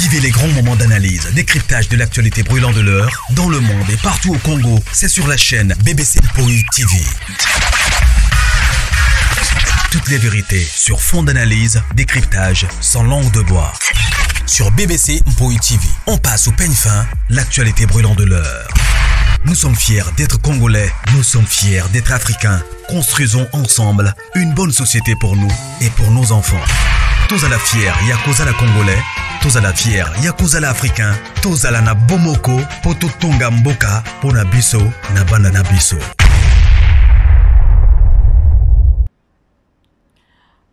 Vivez les grands moments d'analyse, décryptage de l'actualité brûlante de l'heure, dans le monde et partout au Congo. C'est sur la chaîne BBC Mpoi TV. Toutes les vérités sur fond d'analyse, décryptage, sans langue de bois. Sur BBC Mpoi TV, on passe au peigne fin l'actualité brûlante de l'heure. Nous sommes fiers d'être Congolais, nous sommes fiers d'être Africains. Construisons ensemble une bonne société pour nous et pour nos enfants. Tous à la fière, Yakuza la Congolais, tous à la fière, Yakuza la Africain, tous à la na Bomoko, Poto Tonga Mboka, Pona Biso, na Bana Biso.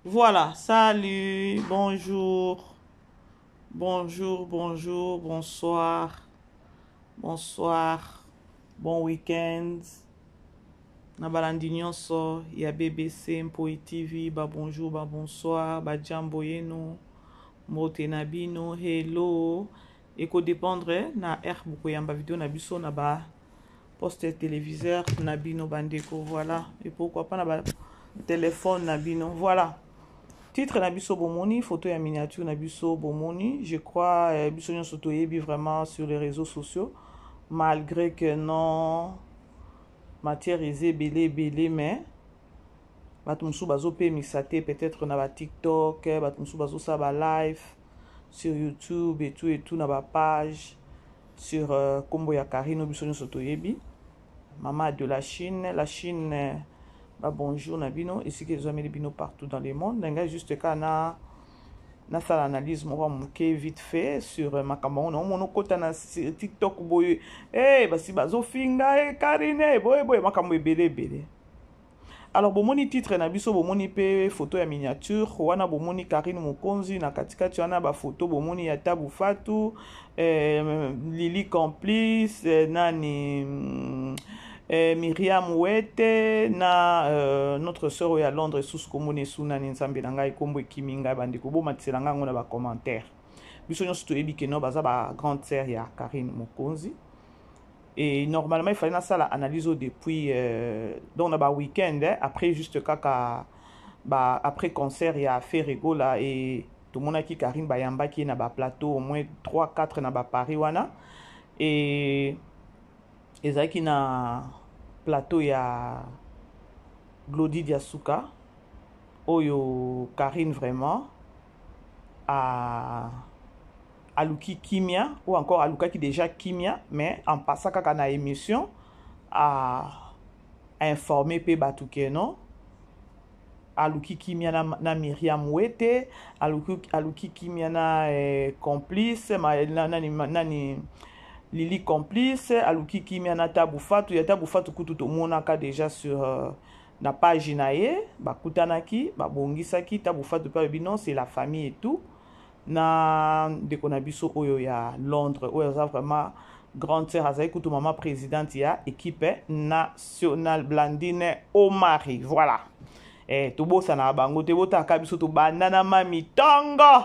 Voilà, salut, bonjour, bonjour, bonjour, bonsoir, bonsoir, bon week-end. Na balandi nyonso ya BBC Mpoi TV, ba bonjour, ba bonsoir, ba jambo yenu, mbote na bino, hello. Eko dépendre na heure bokoyamba video na biso na ba poste téléviseur na bino bandeko, voilà. Et pourquoi pas na ba téléphone na bino, voilà. Titre na biso bomoni, photo ya miniature na biso bomoni, je crois biso nyonso toyebi vraiment sur les réseaux sociaux, malgré que non matière eza ebele ebele, mais bato mosusu bazopemisa te, peut-être na ba TikTok, bato mosusu bazosala ba live sur YouTube et tout na ba page sur kombo ya Karine, biso nyonso toyebi mama de la Chine, la Chine, ba bonjour na bino esika ezwameli bino partout dans le monde. Ngai juste kaka na nasala analyse moko ya moke vite fait sur makambo yango. Naomona okota na TikTok boye, hey, basi bazofinga e Karine boye boye, makambo ebele ebele. Alors bomoni titre na biso, bomoni mpe photo ya miniature wana, bomoni Karine Mokonzi na katikati wana, bafoto bomoni ya Tabu Fatu, Lili Complice, nani, Miriam Wete na notre sœur oyo ya Londres susu, komona esu nani, Nzambe na ngai, kombo ekimi ngai. Bandeko, bomatisela ngai yango na bacommentaire. Biso nyonso toyebi ke no baza ba grande sœur ya Karine Mokonzi. Et normalement il fallait nasala analyse oyo depuis donc na ba week-end, eh, après juste kaka ba après concert ya Ferre Gola, et tomonaki Karine bayambaki ye na baplateau au moins 3 4 na baparis wana, et ezalaki na plateau ya Glody Diasuka oyo Karine vraiment a aluki kimia, ou encore alukaki déjà kimia, mais en passant kaka na émission a informé mpe bato ke non, aluki kimia na Miriam Wete, aluki kimia na complice ma, na, nani, nani, Lili Complice, aluki kimia na Tabu Fatu. Ya Tabu Fatu kutu tomonaka déjà sur na page na ye, bakutanaki, babongisaki. Tabu Fatu mpe alobi non, c'est la famille et tout. Na ndeko na biso oyo ya Londres, oyo aza vraiment grande sœur, azali kutu mama présidente ya équipe nationale, Blandine Omari, voilà. Tobosanaka bango te, botaka biso tobanda na mami ntongo,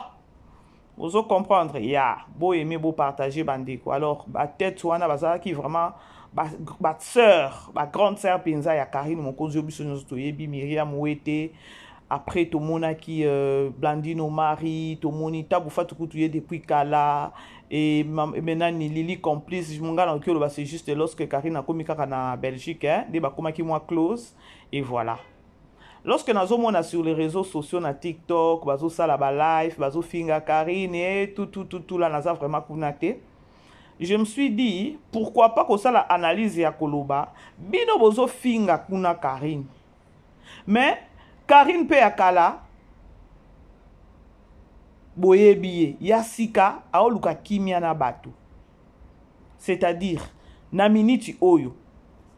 ozo comprendre ya boyeme, bopartage bandeko. Alors batete wana bazalaki vraiment basœur, bagrande sœur mpenza ya Karine Mokonzi oyo biso nyonso toyebi, Miriam Wete. Après tomonaki Blandine Omari, tomoni Tabu Fatu kutu ye depuis kala, et maintenant ni Lili Complice monga na oloba, c'est juste lorsque Karine akomi kaka na Belgique, hein, nde bakomaki mwa close. Et voilà, lorsque nazomona sur les réseaux sociaux, na TikTok, bazosala balive, bazofinga Karine et tout tout tout tout là, naza vraiment kuna te. Je me suis dit pourquoi pas kosala analyse ya koloba bino bozofinga kuna Karine, mais Karine mpe ya kala boyebi ye, ya sika aoluka kimia na bato. C'est-à-dire na miniti oyo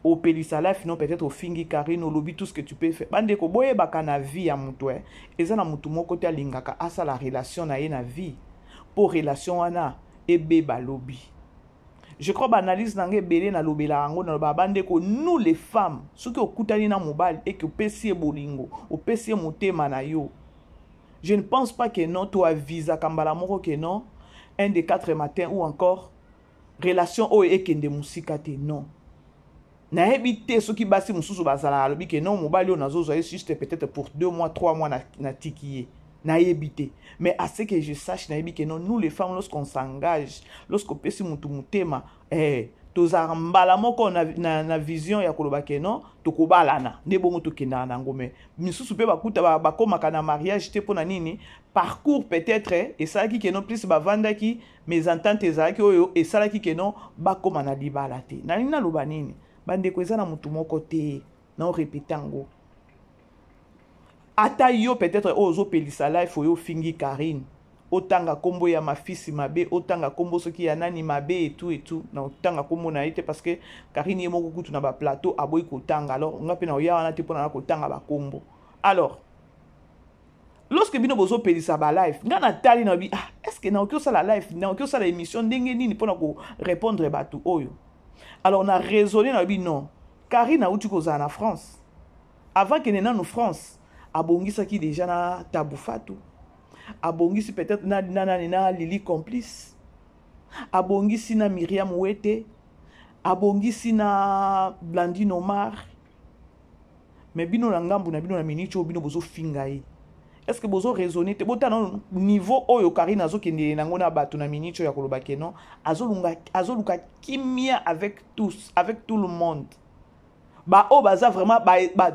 opelisa life no, peut-être ofingi Karine, olobi tout ce que tu peux faire. Bandeko, boyebaka na vie ya moto, eza na motu moko te alingaka asala relation na ye na vie mpo relation wana ebeba lobi. Je crois baanalyse na ngai ebele nalobela yango, nalobaka bandeko, nous les femmes, soki okutani na mobali eke opesi ye bolingo, opesi ye motema na yo, je ne pense pas que non, toavisaka mbala moko ke non, un de quatre matin ou encore relation oyo ekende mosika te. Non, nayebi te soki basi mosusu bazalaka, alobi ke non, mobali oyo nazozwa ye juste peut-être pour 2 mois, 3 mois, natiki ye. Nayebi te, mais à ce que je sache, nayebi que non, nous les femmes, lorsqu'on s'engage, lorsqu'opesi mutu motema, tozalaka mbala moko na vision ya koloba ke non, tokobalana nde bongo, tokendaka nango. Mais misusu mpe bakuta bakomaka na mariage te. Mpo na nini? Parcours peut-être esalaki ke non, plus bavandaki, mésentente ezalaki oyo esalaki ke non, bakóma na libala te. Nalingi naloba nini, bandeko? Eza na motu moko te. Na orépéter yango, ata yo peut-être oyo ozopelisa live oyo, ofingi Karine, otanga nkombo ya mafisi mabe, otanga nkombo soki ya nani mabe etu etu, na otanga nkombo na ye te, parce que Karine ye moko kutu na baplateau aboyi kotanga. Alors nga mpe na oya wana te mpo na kotanga bakombo. Alors lorsque bino bozopelisa balive, nga natali na bi: ah, est ce que nakoki osala live, nakoki osala émission ndenge nini mpona korépondre bato oyo? Alors na raisonner na bi: non, Karine auti kozala na France. Avant kende nanu France, abongisaki déjà na Tabu Fatu, abongisi peut-être na nani, na Lili Complice, abongisi na Miriam Wete, abongisi na Blandine Omar. Mais bino na ngambu na bino, na miniti oyo bino bozofinga ye, est ce que bozo raisonner te? Botala niveau oyo Karine azokende nango na bato na miniti oyo ya koloba ke non, azoluka kimia avec tous, avec tout le monde. Baoyo baza vraiment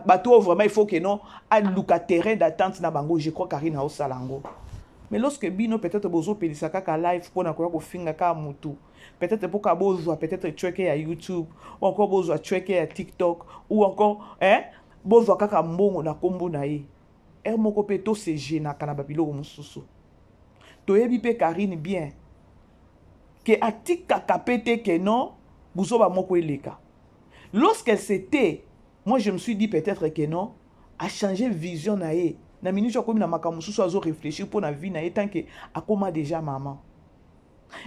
bato oyo vraiment il faut ke non, aluka terrain d'entente na bango. Je crois Karine aosala yango. Mais lorsque bino peut-être bozopelisa kaka live mpona koya kofinga kaka motu, peut-être mpoka bozwa peut-être chweke ya YouTube, ou encore bozwa chweke ya TikTok, ou encore, hein, bozwa kaka mbongo na nkombo na ye, ere moko mpe tosegenaka na babiloko mosusu. Toyebi mpe Karine bien ke atikaka mpe te ke non, buzoba moko eleka. Lorsqu'elle s'était, moi je me suis dit peut-être que non, a changé vision na ye. Na miniti akomi na makambo mosusu, azoréfléchir mpo na vie na ye tant ke akóma déjà mama.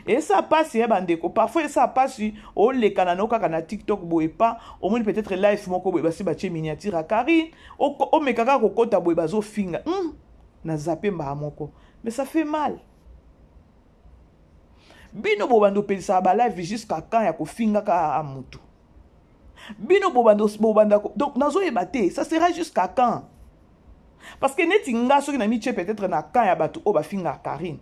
Esa pasi ya bandeko, parfois esa pasi. Olekana na kaka na TikTok boye, pa omoni peut-être live moko boye, basi batie miniature ya Karine, omeka kaka kokɔta boye, bazofinga na zape mbala moko. Mais ça fait mal. Bino bobanda opelisaka balive jusqu'à quand ya kofinga kaka motu? Bino bobanda, donc nazoyeba te, ça sera jusqu'à quand? Parce que neti nga, soki na mitie peut-être na camp ya bato oyo bafingaka Karine,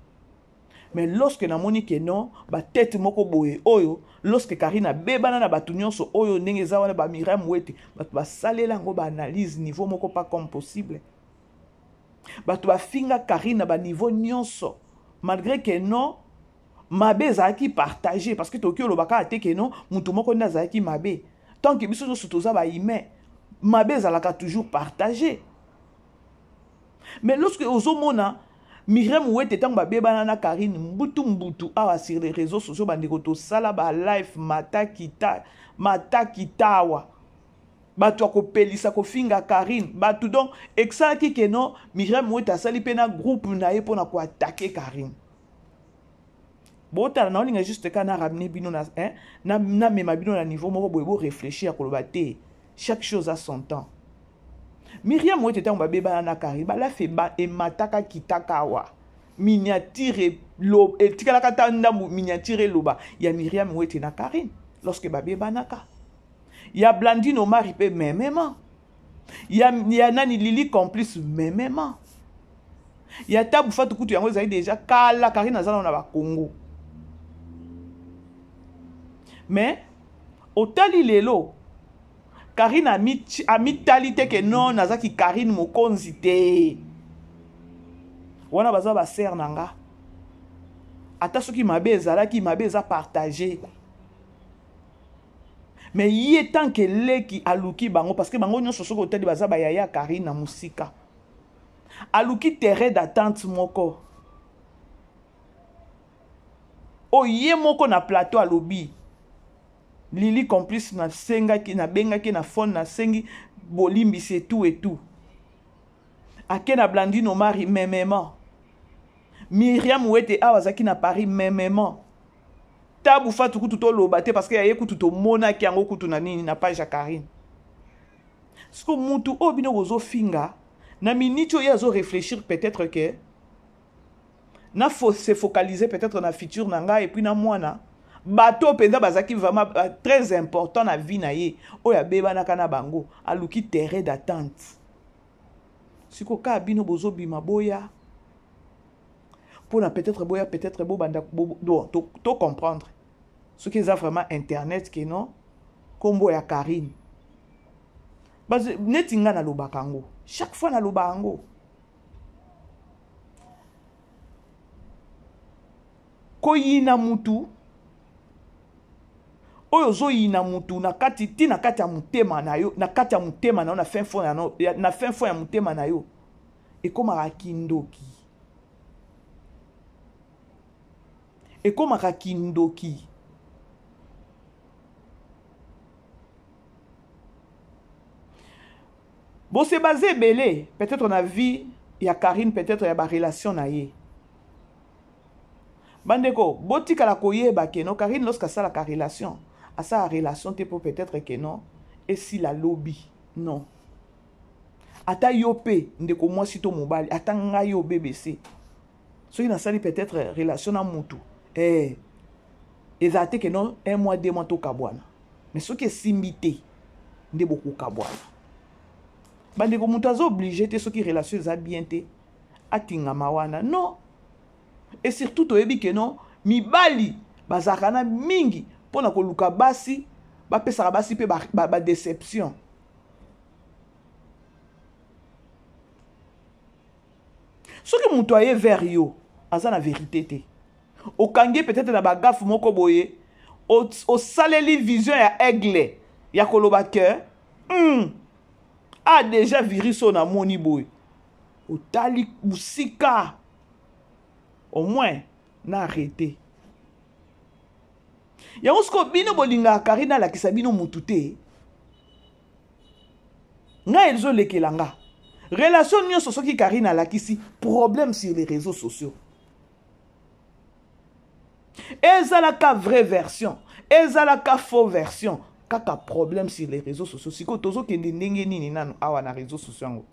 mais lorsque namoni ke non, batete moko boye oyo, lorsque Karine abebana na bato nyonso oyo ndenge eza wana, baMiriam Wete, bato basalela yango baanalyse niveau moko pas comme possible. Bato bafinga Karine na baniveau nyonso, malgré ke non, mabe ezalaki partage, parce que tokoki oloba kaka te ke non, motu moko nde azalaki mabe. Tant que biso nyonso toza bahumain, mabe ezalaka toujours partage. Mais lorsque ozomona Miriam Wete, ntango babebana na Karine, mbutu mbutu awa sur les réseaux sociaux, bandeko, tosala balive matakita matakita awa, bato ya kopelisa kofinga Karine, bato. Donc esalaki ke non, Miriam Wete asali mpe na groupe na ye mpona koattaquer Karine. Botala, naolinga juste ka na ramener bino na, hein, namema bino na niveau moko boye, boréfléchir ya koloba te, chaque chose a son temps. Miriam Wete, ntango babebana na Karine, balive emataka kitaka awa, miniature etikalaka ta ndambu, miniature eloba ya Miriam Wete na Karine lorsque babebanaka, ya Blandine Omari mpe memema, ya nani, Lili Complice memema, ya Tabu Fatu kutu yango ezali déjà kala. Karine aza nano na Bakongo. Mais otali lelo, Karine amitali te ke non, nazaki Karine mokonzi te. Wana baza basere na nga. Ata soki mabe ezalaki, mabe eza partage. Mais ye tant ke leki, aluki bango, parce que bango nyonso soki otali baza bayaya Karine na mosika. Aluki terrain d'entente moko oyo ye moko na plateau alobi: Lili Complice, nasengaki, nabengaki na phone, nasengi bolimbisi, etu etu. Ake na Blandine Omari memema, Miriam Wete awa azalaki na Paris memema, Tabu Fatu kutu toloba te, parce que yaye kutu tomonaki yango kutu na nini, na page ya Karine. Siko mutu oyo bino bozofinga na miniti oyo azoréfléchir peut-être ke na se focaliser peut-être na futur na ngai et puis na mwana. Bato mpenza bazalaki vraiment très important na vie na ye oyo abebanaka na bango, aluki terrain d'entente. Siko kaka bino bozobima boya. mpona peut-être boya peut-être bobanda bo, bo, to, to comprendre soki eza vraiment internet ke non nkombo ya Karine neti nga nalobaka yango chaque fois naloba yango koyina mutu oyo ozoyina mutu na kati ti na kati ya motema na yo na kati ya motema na yo na fin fond ya, na fin fond ya motema na yo ekomaka kindoki ekomaka kindoki bose baza ebele peut-être na vie ya Karine peut-être ya barelation na ye bandeko botikala koyeba ke no Karine lorsque asalaka relation asala relation te mpo peut-être ke no esila lobi non ata yo mpe ndeko mwasi to mobali ata ngai yo bbc soki nasali peut-être relation na mutu eh, ezala te ke non un mois deux mois tokabwana mais soki esimbi te nde bokokabwana bandeko moto aza oblige te soki relation eza bien te atingama wana non et surtout toyebi ke non mibali bazalaka na mingi mpo na koluka basi bapesaka basi mpe badeception ba, ba soki moto aye vers yo aza na verité te okangi ye peut-être na bagafe moko boye osaleli vision ya aigle ya koloba ke a déjà virus oyo namoni boye otali mosika au moins na arrete yango sikoyo bino bolingaka Karine alakisa bino mutu te ngai ezolekela nga relation nyonso soki Karine alakisi problème sur les réseaux sociaux ezalaka vraie version ezalaka faux version kaka problème sur les réseaux sociaux sikoyo tozokende ndenge nini nanu awa na réseaux sociaux yango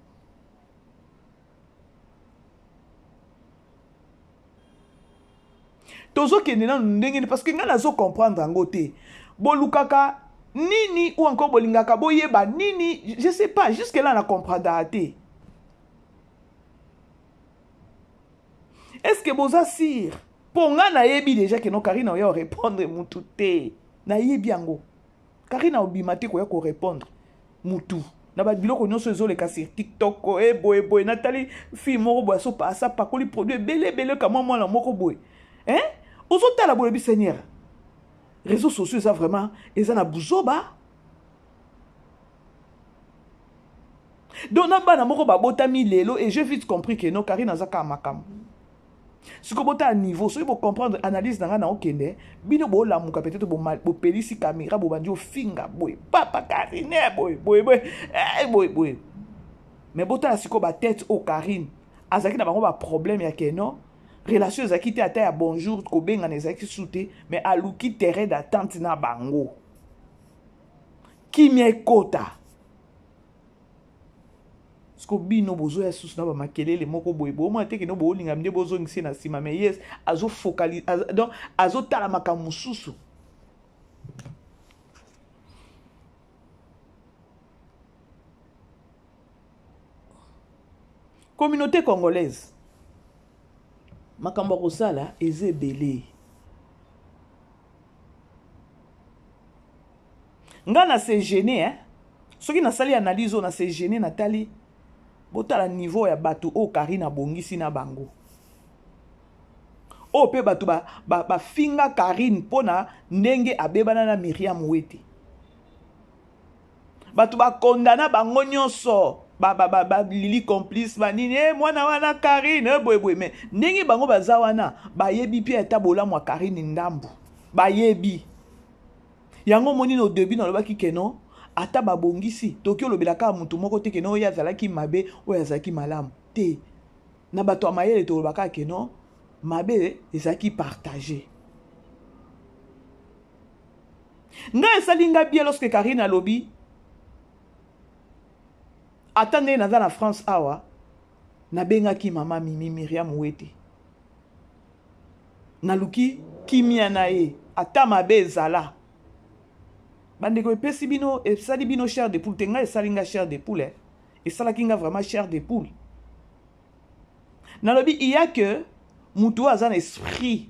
tozokende nanu ndenge nini parce que ngai nazo comprendre yango te bolukaka nini ou encore bolingaka boyeba nini je sais pas jusque là na comprendaka te est ce que boza sire mpo ngai nayebi déjà ke no Karine oya korépondre mutu te nayebi yango Karine obima te koya korépondre mutu na babiloko nyonso ezoleka sur TikTok e boye boye natali fille moko boye asapakoli produit ebele ebele kamwa mwana moko boye hein ozotala boye bi seigneur réseaux sociaux eza vraiment eza na buzoba donc na bana moko babotami lelo et j'ai vite compris que non Karine aza kaka makambo sikoyo botala niveau soki bocomprendre analyse na ngai na okende bino bolamuka peut-être bopelisi caméra bobandi ofinga boye papa Karine boye boye boye eh, boye boye mais botala sikoyo batete oyo Karine azalaki na bango baproblème ya keno relation ezalaki te ata ya bonjour kobengana ezalaki su te mais aluki terrain d'attente na bango kimia ekota siko bino bozoya susu na bamakelele moko boye bomona te kino boolinga nde bozongisi na nsima mais yes azofocalise az, donc azotala makambo mosusu communauté congolaise makambo ya kosala eza ebele nga na se gêne hein? Soki nasali analyse oyo na se gêne natali botala niveau ya bato oyo Karine abongisi na bango oyo mpe bato bafinga ba, ba Karine mpona ndenge abebana na Miriam Wete bato bakondana bango nyonso balili ba, ba, complice banini e mwana wana Karine e boyeboye me ndenge bango baza wana bayebi mpe ata bolamu ya Karine ndambu bayebi yango omoni na début nalobaki keno ata babongisi toki olobela kaka motu moko te keno oyo azalaki mabe oyo azalaki malamu te na bato ya mayele toloba kaka keno mabe ezalaki partage ngai esali ngai bien lorsque Karine alobi ata ndenge naza na France awa nabengaki mama Mimi Miriam Wete naluki kimia na ye ata mabe ezala bandeko epesi bino esali bino chair de poule te ngai esali nga chair de poule eh. Esalaki nga vraiment chair de poule nalobi iya que Moto oyo aza na esprit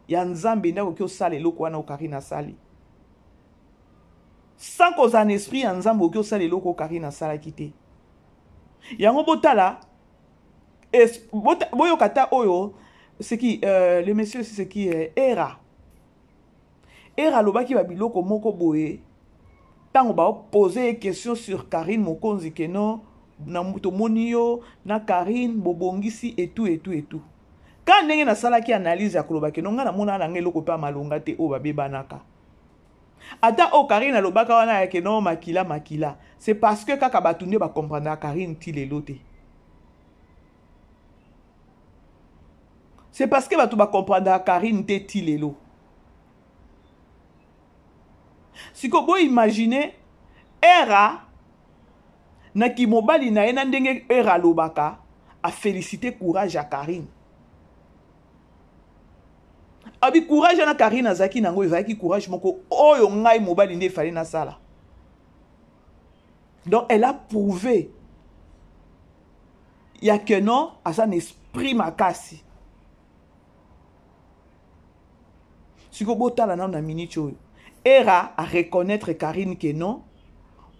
ya Nzambe nde akoki osala eloko wana oyo Karine asali. Sans kozala na esprit ya Nzambe okoki osala eloko oyo Karine asalaki te. Yango botala, boyoka ata oyo ce qui le monsieur aussi ce qui Era. Era alobaki ba biloko moko boye ntango ba poser ye question sur Karine Mokonzi que non, na tomoni yo na Karine bobongisi et tout et tout et tout. Ka ndenge nasalaki analyse ya koloba que non, nga namona na nga eloko pe ya malonga te oyo babebanaka. Ata oyo Karine alobaka wana ya que non, makila makila, c'est parce que kaka bato nde ba comprendre Karine ti lelo te. C'est parce que bato ba comprendre Karine te ti lelo. Siko bo imaginer Era na kimobali na ye na ndenge Era alobaka a féliciter courage ya Karine. Abi courage na Karine azalaki nango ezalaki courage moko oyo ngai mobali nde efale nasala. Donc elle a prouvé ya que non aza na esprit makasi. Siko botala nano na minute oyo Era a reconnaître Karine que non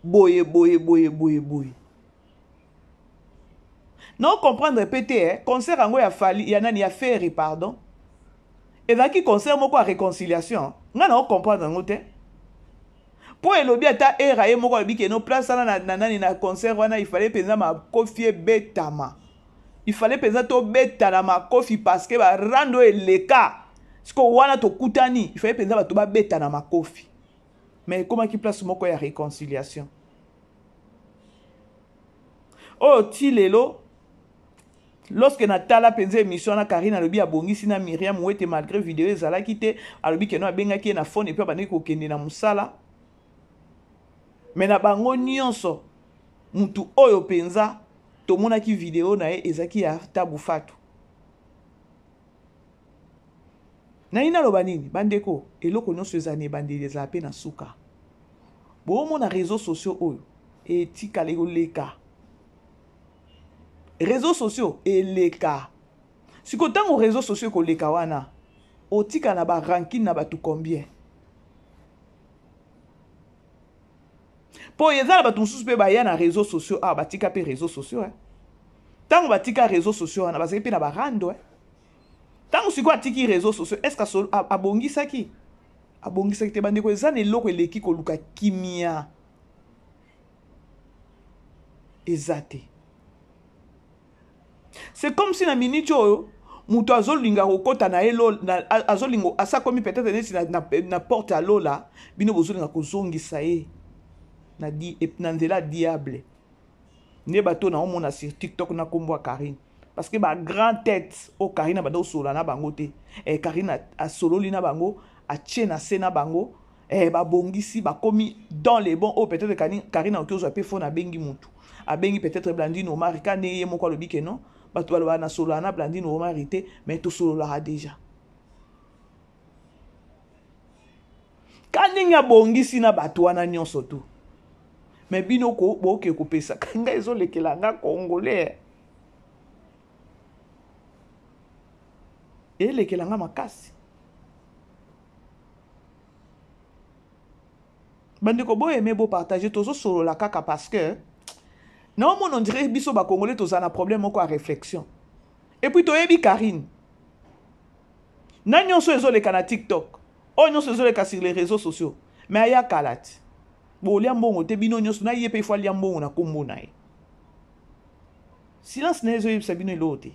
boye boye boye boye boye. Non comprendre pe te, eh? Concert yango ya Fally, ya nani, ya Ferre pardon. Ezalaki concert moko ya réconciliation. Nga na comprendre yango te. Po elobi ata Era ye moko alobi que non place wana na nani na concert wana il fallait penza makofi ebetama. Il fallait penza tobetana makofi parce que ba rando eleka. Siko wana tokutani, il fallait penza bato babetana makofi. Mais ekomaki place moko ya réconciliation. Oyo ti lelo lorsque natala penza émission na Karine alobi abongisi na Myriam Wete malgré vidéo ezalaki te, alobi que non abengaki ye na phone et puis abandaki kokende na musala. Mais na bango nyonso mutu oyo penza tomonaki vidéo na ye ezalaki ya Tabu Fatu. Nayi naloba nini bandeko, eloko nyonso ezala na ebandeli ezala pe na suka. Bomona réseaux sociaux oyo etikala ekoleka. Réseaux sociaux eleka. Siko tango réseaux sociaux ekoleka wana, otika na ba rancune na bato combien? Po eza na bato mosusu pe baya na réseaux sociaux awa, batika pe réseaux sociaux, hein. Tango batika réseaux sociaux wana, bazali pe na ba rando, hein. Tango sikoyo atiki réseaux sociaux, est-ce que abongisaki? Abongisaki te bandeko, eza na eloko eleki koluka kimia. Eza te. C'est comme si na minute oyo moto azolinga kokota na ye lola, na, azolinga, asa komi peut-être neti na, na, na porte ya lola, bino bozolinga kozongisa ye na, di, na nzela ya diable. Nde bato na omona sur TikTok na kombo ya Karine. Parce que ba grand tête o Karine banda osola na bango te. Karine asololi na bango, atie na se na bango, babongisi, bakomi dans les bons. Oh, peut-être Karine akoki kozwa pe phone abengi mutu. Abengi peut-être Blandine Omari, ka ndenge ye moko alobi ke non, bato balobaka na solola na Blandine Omari te, mais tosololaka déjà. Ka ndenge abongisi na bato wana nyonso tu. Mais bino ko boke kopesa ngai ezolekela nga congolais. Elekela nga makasi. Bandeko bo aimer bo partager, tozo solola kaka parce que na omona on dirait biso ba congolais toza na problème moko ya réflexion. Et puis toyebi Karine. Na nyonso ezoleka na TikTok, oyo nyonso ezoleka sur les réseaux sociaux, mais aya kala ti. Bolia mbongo te bino nyonso na ye pe il faut alia mbongo na kombo na ye. Silence na ye ezoyebisa bino eloko te.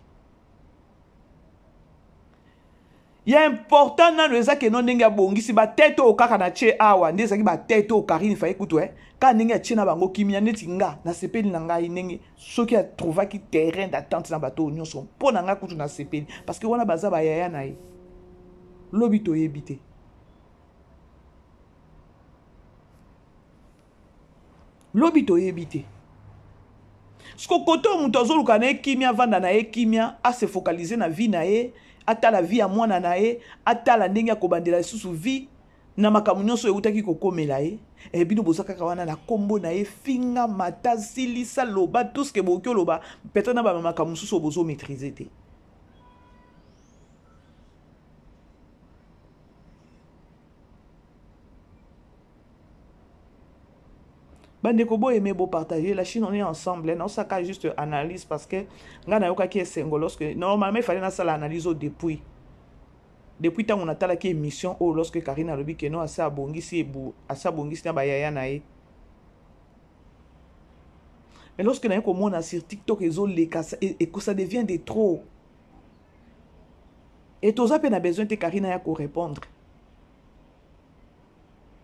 Ya important nano eza ke no ndenge abongisi ba tête oyo kaka na tie awa nde ezalaki ba tête oyo Karine Faye kutu, eh, kaka ndenge atie na bango kimia neti nga nasepeli na ngai ndenge soki atrouvaki terrain d'attente na bato oyo nyonso mpo na ngai kutu nasepeli parce que wana baza ba yaya na ye lobi toyebi te. Lobi toyebi te. Siko kote oyo moto azoluka na ye kimia, avanda na ye kimia, a se focaliser na vie na ye, atala vie ya mwana na ye, atala ndenge akobandela lisusu vie na makambo nyonso eutaki kokomela ye. Bino boza kaka wana na kombo na ye, finga, mata, silisa, loba, tout ce que bokoki oloba, peut-être na ba makambo mosusu oyo bozo maîtriser te. Bandeko bo aimer bo partager la Chine on est ensemble hein, naosaka juste analyse parce que ngai nayokaki esengo lorsque normalement il fallait nasala analyse oyo depuis depuis ntango natalaki émission oyo lorsque Karine alobi que non asi abongisi ebu asi abongisi na bayaya na ye. Mais lorsque naye komona sur TikTok ezoleka et ça devient de trop. Et toza mpe na besoin te Karine aya korépondre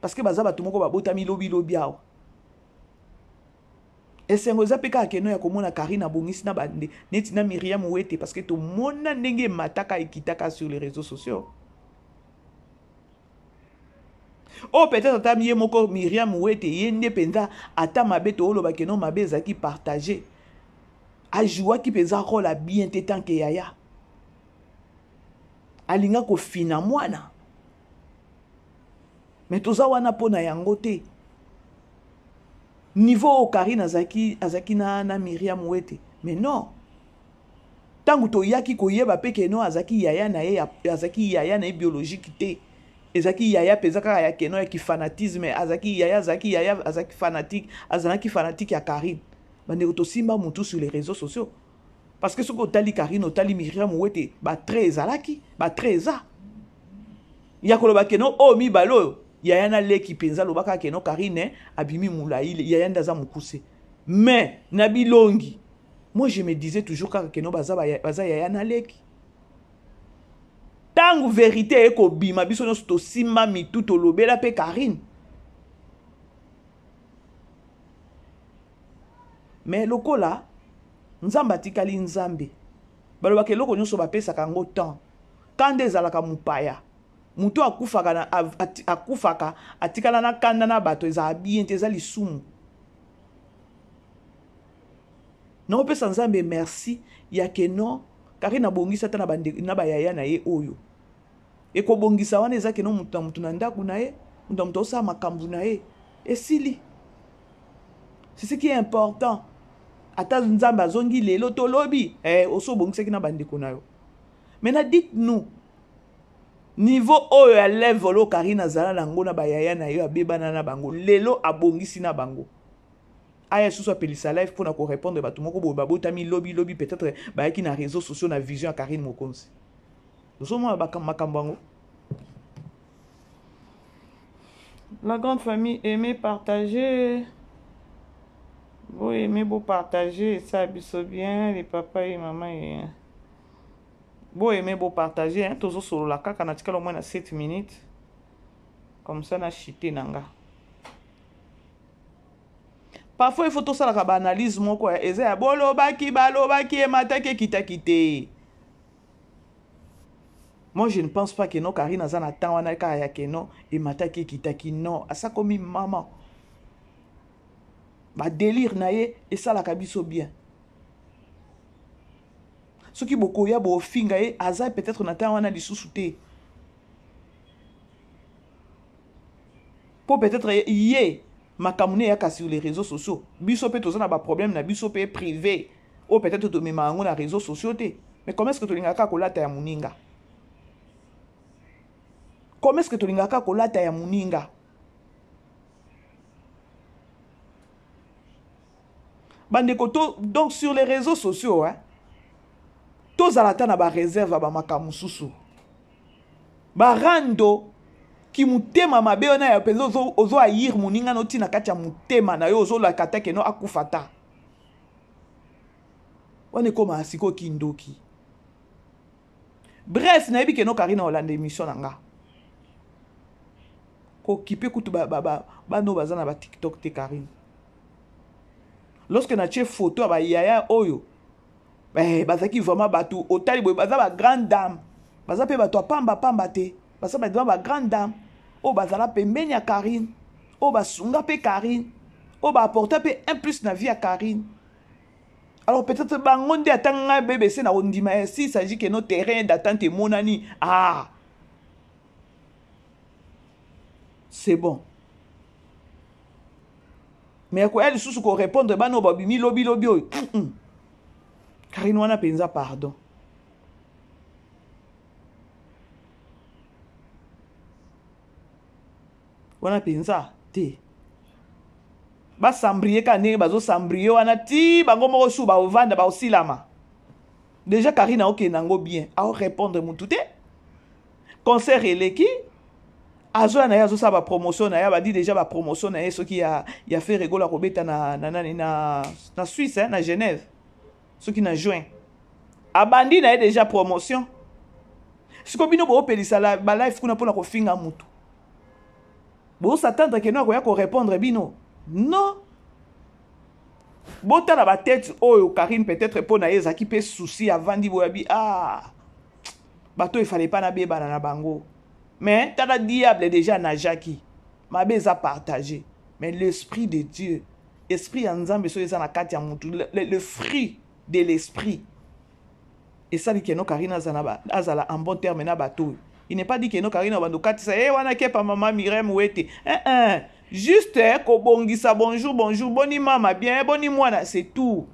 parce que baza bato moko babotami lobi lobi awa. Esengo eza mpe kaka keno ya komona Karine abongisi na bande neti na Myriam Wete parce que tomona ndenge emataka ekitaka sur les réseaux sociaux. Oyo peut-être ata ye moko Myriam Wete ye nde mpenza ata mabe tooloba keno mabe ezalaki partage, ajouaki mpenza rôle ya bien te tant que yaya alinga kofina mwana. Mais toza wana mpo na yango te. Niveau oyo Karine azalaki, azalaki na, na Myriam Wete. Mais non. Tango toyaki koyeba pe ke non azalaki yaya na ye, azalaki yaya na ye biologique te. Ezalaki yaya mpenza kaka ya keno ya kifanatisme, azalaki yaya, azalaki yaya, azalaki fanatique, azalaki fanatique ya Karine. Bandeko tosimba mutu sur les réseaux sociaux. Parce que soki otali Karine, otali Myriam Wete, ba trait ezalaki, ba trait eza. Ya koloba keno oyo mibale oyo yaya na leki mpenza alobaka keno Karine abimi molai, yaya nde aza mokuse. Mais na bilongi, moi je me disais toujours kaka keno baza, baza yaya na leki. Tango vérité ekobima biso nyonso tosimba mitu tolobela pe Karine. Mais lokola Nzambe atikali Nzambe, balobaka eloko nyonso bapesaka yango temps. Kanda ezalaka mopaya. Moto akufaka na, akufaka atikala na kanda na bato ezala bien te, eza lisumu. Naopesa Nzambe merci ya ke non Karine abongisi ata na bayaya na ye oyo. Ekobongisa wana eza ke non moto na moto na ndako na ye, moto na moto osala makambo na ye. Esili. C'est ce qui est important. Ata Nzambe azongi lelo to lobi, eh, oso obongisaki na bandeko na yo. Maintenant dites-nous, niveau oyo ya level oyo Karine azala nango na bayaya na yo abebana na bango, lelo abongisi na bango. Aya susu apelisa live mpona korépondre bato moko boye babotami lobi lobi, peut-être bayaki na réseaux sociaux na vision ya Karine Mokonzi. Ozomona makambo yango. La grande famille, aimez, partagez. Vous aimez, vous partagez, ça biso bien, les papas et maman. Et... Vous aimez, vous partagez, hein, toujours sur la kaka, na tikala au moins na 7 minutes. Comme ça, na chité nanga. Parfois, il faut tout ça la ba analyse moko eza ya bolobaki, balobaki, emataki, ekitaki te. Moi, je ne pense pas que non, Karine aza na temps wana kaka ya que non, emataki, ekitaki, non. Asa komi maman. Ba délire na ye esalaka biso bien. Soki bokoya bofinga ye, aza peut-être na temps wana lisusu te. Po peut-être ye makambo ne eyaka sur les réseaux sociaux. Biso pe toza na ba problème na biso pe privé. Oyo peut-être tomema yango na réseaux sociaux te. Mais comment est-ce que tolingaka kolata ya moninga? Comment est-ce que tolingaka kolata ya moninga? Bandeko to, donc sur les réseaux sociaux, hein, tozala ata na ba réserve ya ba makambo mosusu. Ba rando ki motema mabe wana ya mpenza ozo haïr moninga na otina kati ya motema na yo, ozolaka ata ke no akufa ta. Wana ekoma sikoyo kindoki. Bref, nayebi ke no Karine olanda émission na nga. Kokipe kutu bano baza na ba TikTok te Karine. Lorsque na tie photo ya ba yaya oyo, bazalaki vraiment bato otali boye, baza ba grande dame. Baza pe bato ya pamba pamba te. Baza ba ba grande dame oyo bazala pembeni ya Karine, oyo basunga pe Karine, oyo ba apporter pe un plus na vie ya Karine. Alors peut-être bango nde ata ngai BBC na kondima ya si il s'agit que nos terrains d'attente emonani, ah c'est bon. Mais akoya lisusu ko répondre bana oyo babimi lobi lobi oyo. Karine wana penza pardon. Wana penza te. Basambrie kaka ndenge bazosambrie wana ti bango moko su baovanda baosilama. Déjà Karine aokende yango bien, aorépondre mutu te. Concert eleki, azoya na ye, azosala bapromotion na ye, abandi déjà bapromotion na ye. Soki ya Ferre Gola kobeta na nani na Suisse, hein, na Genève, soki na juin, abandi na ye déjà promotion. Sikoyo bino boopelisa balive kuna mpona kofinga mutu, bosatendre que no akoya korépondre bino? Non, botala batete oyo. Karine, peut-être mpo na ye ezalaki mpe souci, avandi boyabi, ah, bato efale mpa nabebana na bango. Mais tala, diable déjà najaki mabe eza partage. Mais l'esprit de Dieu, esprit ya Nzambe, soki eza na kati ya mutu, le fruit de l'esprit esali que no Karine azala en bon terme na bato oyo. Il n'est pas dit que no Karine abanda okatisa ye wana kepa mama Mirem wete eh, eh. Juste eh, kobongisa, bonjour, bonjour, boni mama, bien, boni mwana, c'est tout.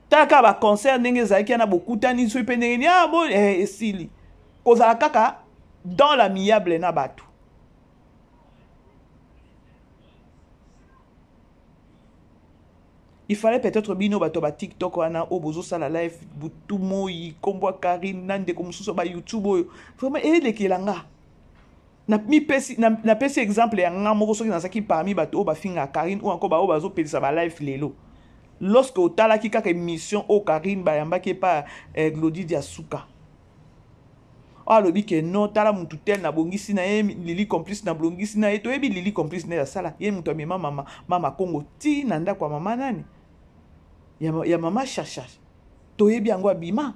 Taka baconcert ndenge ezalaki wana, bokutani soki mpe ndenge nini, ah, bo eh, esili kozala kaka dans l'amiable na bato. Il fallait peut-être bino bato ba TikTok wana oyo bozosala live butu moi, nkombo ya Karine na ndeko mosusu ba YouTube oyo, vraiment elekela nga. Napesi na, na exemple ya nga moko. Soki nazalaki parmi bato oyo bafingaka Karine oyo encore baoyo bazopelisa balive lelo, lorsque otalaki kaka émission oyo Karine bayambaki epa Glodi Diasuka, oyo alobi que non, tala mutu tel nabongisi na ye, Lili Complice nabongisi na ye. Toyebi Lili Complice nde asala ye moto amema mama Kongo ti na ndako ya mama nani ya mama Shasha, toyebi yango abima.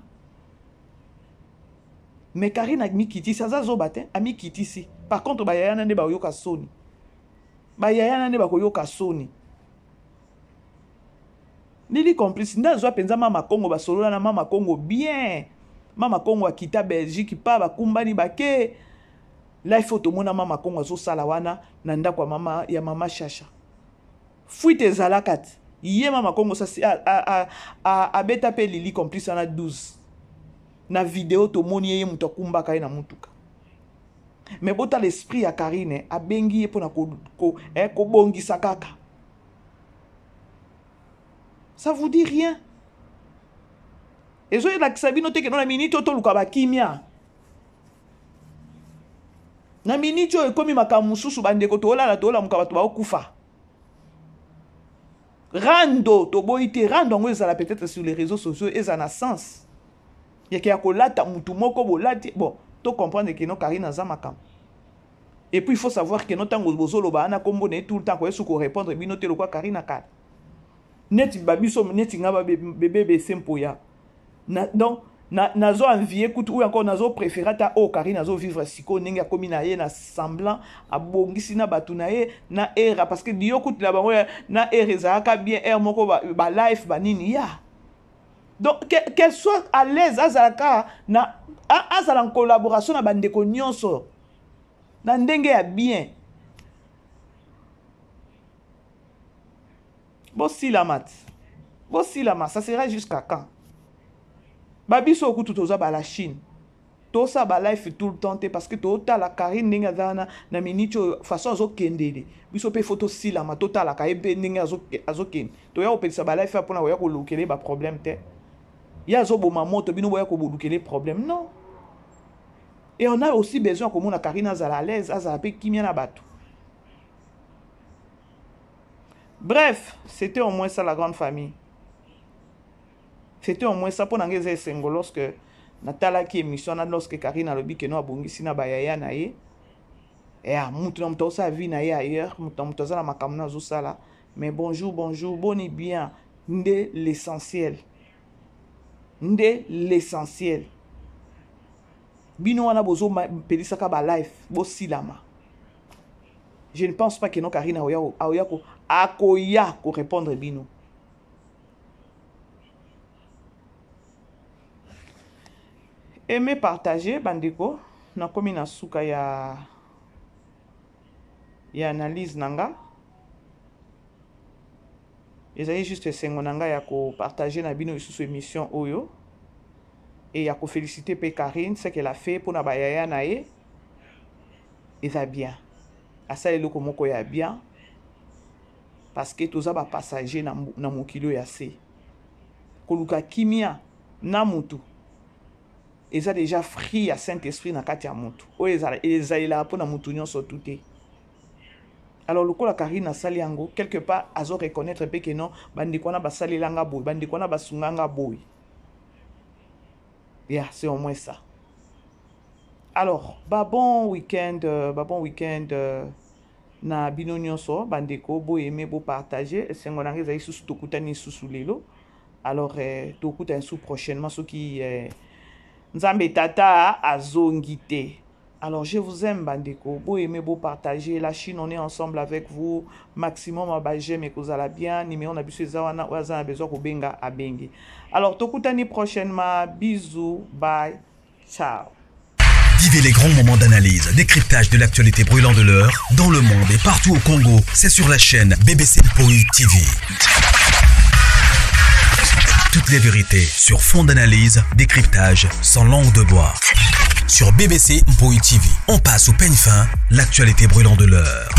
Mais Karine amikitisi, aza zoba te, amikitisi. Par contre bayaya na nde bakoyoka soni, bayaya na nde bakoyoka soni. Lili Complice nde azwa mpenza mama Kongo, basolola na mama Kongo bien. Mama Kongo akita Belgique pa bakumbani bake life oyo tomona mama Kongo azosala wana na ndako ya mama Shasha. Fuite ezalaka ti ye mama Kongo sasi abeta mpe Lili Complice wana 12 na video, tomoni ye, ye moto akumbaka ye na mutuka. Mais botala esprit ya Karine, abengi ye mpona kobongisa ko, kaka. Ça vous dit rien? Ezoyelakisa bino te que no na miniti oyo toluka bakimia. Na miniti oyo ekomi makambo mosusu, bandeko, toolala, toolamuka, bato baokufa. Rando toboyi te, rando yango ezala peut-être sur les réseaux sociaux, ezala na sens yeke ya kolata mutu moko bolati. Bon, to comprendre que no Karine aza makambo. Et puis il faut savoir que no ntango bozoloba wana nkombo na ye tout le temps, koyesu korépondre bino te lokwa Karine akala neti babiso, neti nga babebe mpoya na, donc nazo envie kutu oyo encore nazo préféré ata oyo Karine azovivre sikoyo, ndenge akomi na ye na semblant abongisi na bato na ye na era, parce que dio kutu na bango na era ezalaka bien, aire moko balife ba banini ya. Donc qu'elle soit à l'aise, azalaka na azala en collaboration na bandeko nyonso na ndenge ya bien. Bosilama ti bosilama, ça sera jusqu'à quand? Babiso okutu toza bala Chine, tosala balife tout le temps te, parce que totala Karine ndenge aza wana na miniti oyo, façon azokendele biso mpe fo tosilama, totalaka ye mpe ndenge azokende. Toya kopelisa balife mpona koya kolukele baproblème te. Ye azoboma moto, bino boya kobolukele problème? Non. Et on a aussi besoin komona Karine azala à l'aise, azala mpe kimia na bato. Bref, c'était au moins ça, la grande famille, c'était au moins ça. Mpo na ngai eza esengo lorsque natalaki émission na lorsque Karine alobi que no abongisi na bayaya na ye. Ya mutu na moto azosala vie na ye ailleurs, mutu na moto aza na makambo na azosala, mais bonjour, bonjour, boni bien nde l'essentiel, nde l'essentiel. Bino wana bozopelisaka balife, bosilama. Je ne pense pas que no Karine aoya ko akoya korépondre bino. Aimez, partager, bandeko. Nakomi na suka ya analyse na nga. Ezali juste esengo na ngai ya kopartage na bino lisusu émission oyo et ya koféliciter mpe Karine, ce qu'elle a fait mpona bayaya na ye eza bien, asala eloko moko ya bien. Parce que toza ba passager na, na mokili oyo ya se. Koluka kimia na mutu eza deja fruit ya Saint Esprit na kati ya mutu. Oyo ezala ezalelaka mpo na mutu nyonso tu te. Alors lokola Karine asali yango quelque part azo reconnaître mpe ke non, bandeko wana basalela nga boye, bandeko wana basunga nga boye. Yeah, c'est au moins ça. Alors, bah bon week-end, bah bon week-end na bino nyonso bandeko, bo aimer, bo partager. Esengo na ngai ezali susu tokutani susu lelo. Alors tokutani susu prochainement soki Nzambe tata azongi te. Alors je vous aime bandeko, bo aimer, bo partager. La Chine, on est ensemble avec vous. Maximum ba j'aime et kozala bien. Numéro na biso eza wana, oyo aza na besoin kobenga abengi. Alors tokutani prochainement. Bisous, bye, ciao. Vivez les grands moments d'analyse, décryptage de l'actualité brûlante de l'heure, dans le monde et partout au Congo. C'est sur la chaîne BBC Mpoi TV. Toutes les vérités sur fond d'analyse, décryptage, sans langue de bois. Sur BBC Mpoi TV, on passe au peigne fin l'actualité brûlante de l'heure.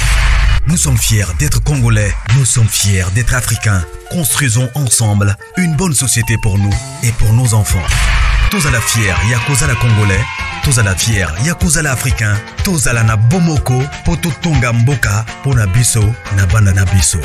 Nous sommes fiers d'être Congolais, nous sommes fiers d'être Africains. Construisons ensemble une bonne société pour nous et pour nos enfants. Tozala fier ya kozala Congolais, tozala fier ya kozala Africain, tozala na bomoko po totonga mboka pona biso na bana na biso.